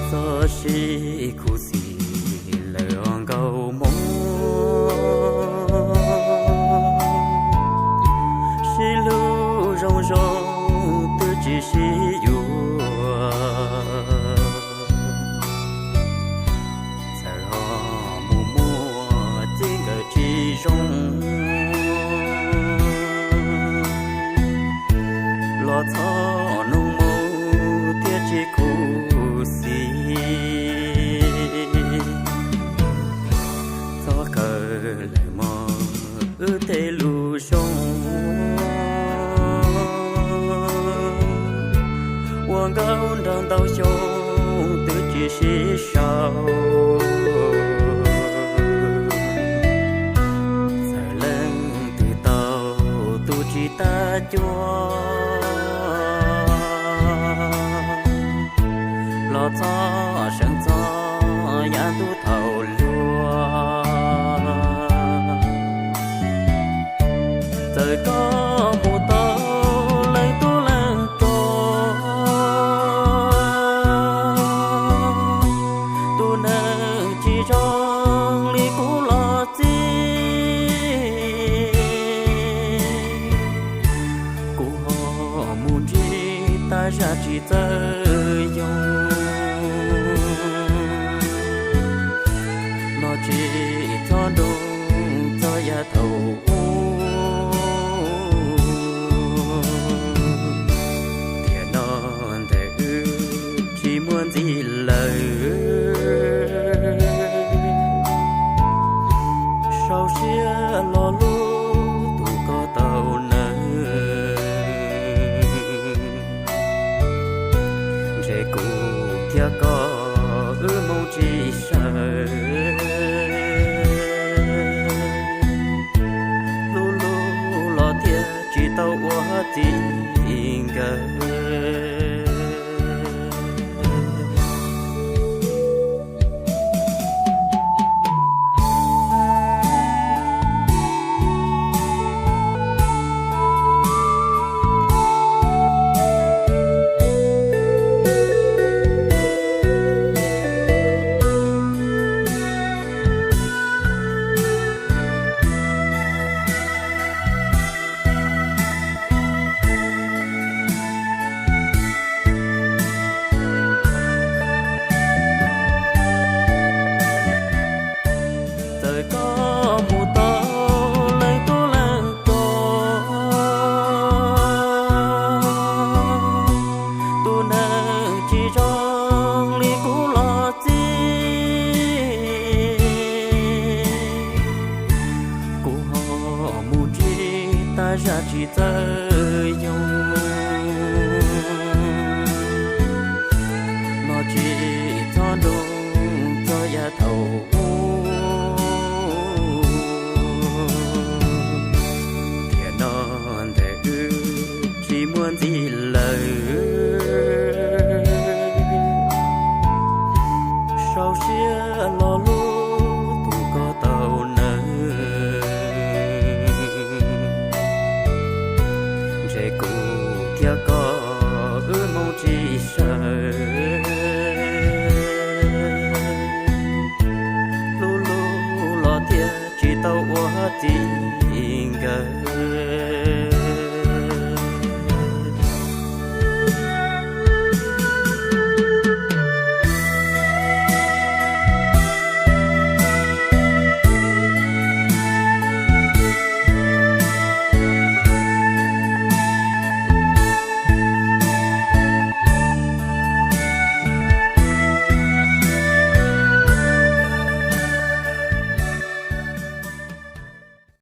Txoj sia khuv xim lawm os nkauj Hmoob, sib hlub zoo zoo twb tsis sib yuav. Txawm ho mus muaj txij nkawm tsis zoo los txhob nug mus thiaj tsis khuv xim. Txhob khaws lawm mog wb tej lus zoo, ua nkauj nrog ntau xyoo twb tsis sib sau. Txawm leej twg tau tu tsis tag cuag los txhob seev txog yav ntuj thaum hluas. Txawm koj mus tau leej tub leej tus, tus neeg tsis zoo li kuv los txij. Kuv ho mus ntsib tag zaj tsis txawj yoog, los tsis txhob nroo txog yav thaum ub. Tiam no ntawm wb tsis muaj ntxiv lawm, sau siab lo lus tus koj tau nawb. Ntshe kuv thiab koj wb hmoov tsis sawv, hlub hlub los thiaj tsis tau ua txij nkawm. Txawm koj mus tau leej tub leej tus, tus neeg tsis zoo li kuv los txij. Kuv ho mus ntsib tag zaj tsis txawj yoog, los tsis txhob nroo txog yav thaum ub. Tiam no ntawm wb tsis muaj ntxiv lawm, sau siab lo lus tus koj tau nawb. Ntshe kuv thiab koj wb hmoov tsis sawv, hlub hlub los thiaj tsis tau ua txij nkawm.